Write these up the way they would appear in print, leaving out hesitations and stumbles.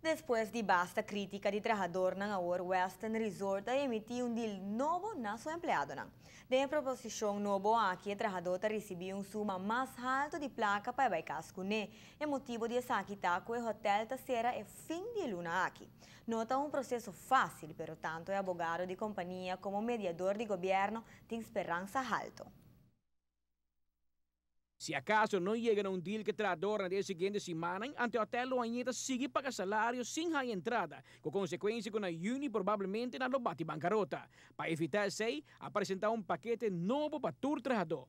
Despues di basta critica di trahadornan, awor Westin Resort a emiti un deal nobo na su empleadonan. Den e proposicion nobo aki, e trahador ta ricibi un suma mas halto di placa pa bay cas cune. E motibo di esaki ta cu e hotel ta cera e fin di luna aki. No ta un proceso facil, pero tanto e abogado di compania como mediador di gobierno tin speransa halto. Si acaso no yega na un deal cu trahadornan den siguiente siman, anto e hotel lo ainda sigui paga salario sin haya entrada, cu consecuencia cu na juni probablemente nan lo bati bancarota. Pa evita esey, a presenta un pakete nobo pa tur trahador.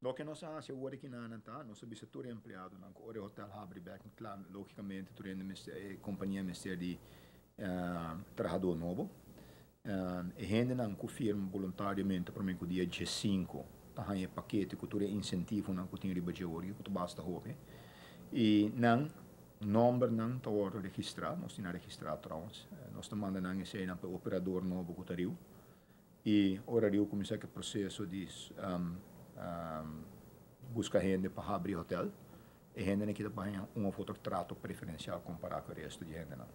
Loke nos a haci awor aki nan ta, nos a bisa tur empleadonan cu ora hotel habri bek, claro, logicamente tur e compania mester di trahador nobo. E hendenan cu firma voluntariamente pa mi cu dia 5 ta haya pakete cu tur incentivonan cu tin riba dje, cu ta basta hopi. Y nan nombernan ta wordo registra, nos tin registra trouwens. Nos ta manda nan esey pa operador nobo cu ta riu. Y ora riu cuminsa cu e proceso di busca hende pa habri hotel. E hendenan aki ta haya un of otro trato preferencial compara cu e resto di hendenan.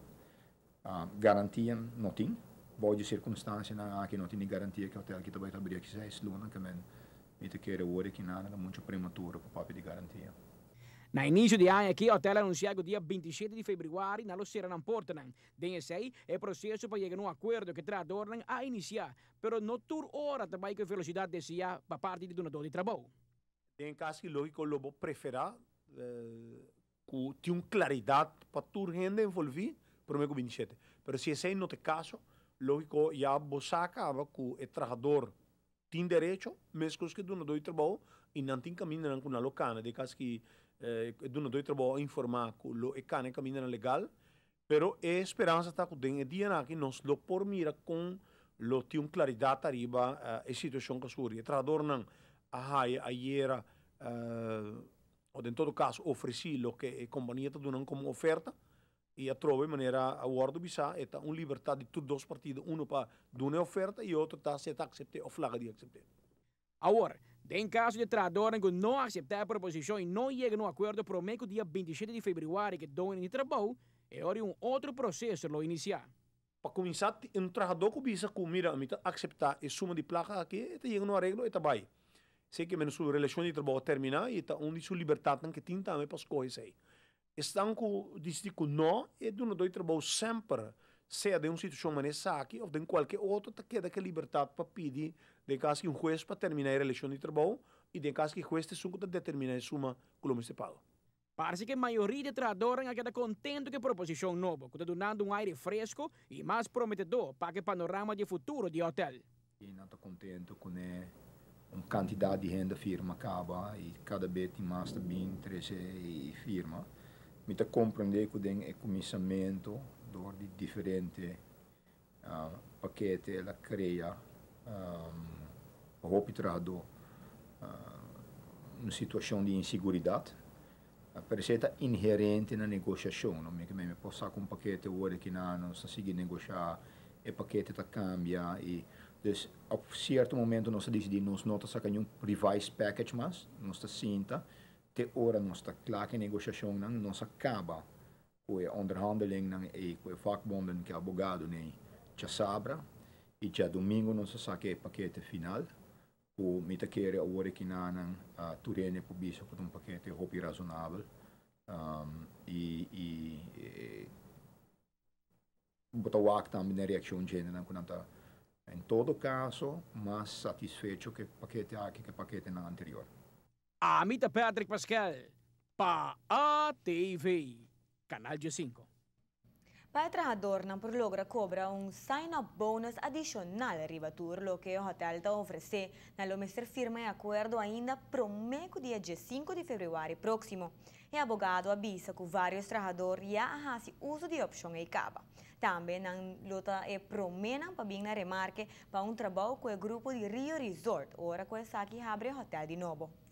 Garantia no tin. Bou di circunstancianan aki no tin garantia cu hotel aki ta bay habri aki 6 luna, kiermen mi ta kere awor aki nada ta mucho prematuro pa papia di garantia. Na inicio di aña aki, hotel a anuncia cu dia 27 di februari nan lo cera nan portanan. Den esey, e proceso pa yega na un acuerdo cu trahadornan a inicia, pero no tur ora ta bay cu velocidad desea pa parti di dunado di trabou. Den caso logico lo bo prefera cu tin un claridad pa tur hende envolvi prome cu 27. Pero si esey no ta e caso, logico ya bo sa caba cu e trahador tin derecho, mescos cu dunado di trabou, y nan tin camindanan cu nan lo cana, den caso cu dunado di trabou informa cu lo e cana camindanan legal, pero e speransa ta cu den e dianan aki nos lo por mira con lo tin un claridad ariba e situacion cu suri. E trahadornan a haya ayera, of en todo caso ofreci loke e compania ta dunando como oferta y atrobe manera a wordo bisa, ta un libertad di tur dos partido, uno pa duna oferta y otro ta si acepta of laga di acepta. Awor, den caso di trahador cu no acepta e proposicion y no yega na un acuerdo prome cu dia 27 di februari cu doño di trabou, e ora un otro proceso lo inicia. Pa cuminsa, un trahador cu bisa cu mira, mi ta acepta e suma di placa aki, ta yega na un areglo y ta bay. Esey kiermen su relacion di trabou termina y ta un di su libertad cu tin tambe pa scoge esey. Esnan cu dicidi cu no, e dunado di trabou semper, sea den un situacion manera esaki of den cualkier otro, ta keda cu libertad pa pidi, den caso cu un hues pa termina e relacion di trabou, y den caso cu hues ta determina e suma cu lo mester paga. Parece cu mayoria di trahadornan a keda contento cu e proposicion nobo, cu ta dunando un aire fresco y mas prometedor pa e panorama di futuro di hotel. Y nan ta contento cu un cantidad di hende firma caba y cada bes tin mas tambe interesa y firma. Mi ta comprende cu den e cuminsamento door di diferente pakete el a crea hopi trahador un situacion di inseguridad. Pero esey ta inherente na negociacion, no? Mi por saca un pakete awor aki nan, nos ta sigui negocia, e pakete ta cambia y dus op cierto momento nos a dicidi nos no ta saca un revised package mas, nos ta sinta, te ora nos ta cla cu e negociacionnan, nos a caba cu e onderhandelingnan y cu e vakbonden cu abogadonan diasabra y diadomingo nos a saca e pakete final cu mi ta kere awor aki nan tur hende por bisa cu un pakete hopi razonabel y bo ta wak tambe na reaccion di hendenan cu nan ta en todo caso mas satisfecho cu e pakete aki cu e paketenan anterior. Ami ta Patrick Pascal, pa ATV, Canal 5. Pa e trahadornan por logra cobra un sign-up bonus adicional riba tur loke e hotel ta ofrece, nan lo mester firma e acuerdo ainda prome cu dia 5 di februari proximo. E abogado a bisa cu varios trahador ya a haci uso di e opcion ey caba. Tambe nan lo ta e promenan pa bin na remarke pa un trabou cu e grupo di Rio Resort, ora cu esaki habri hotel di nobo.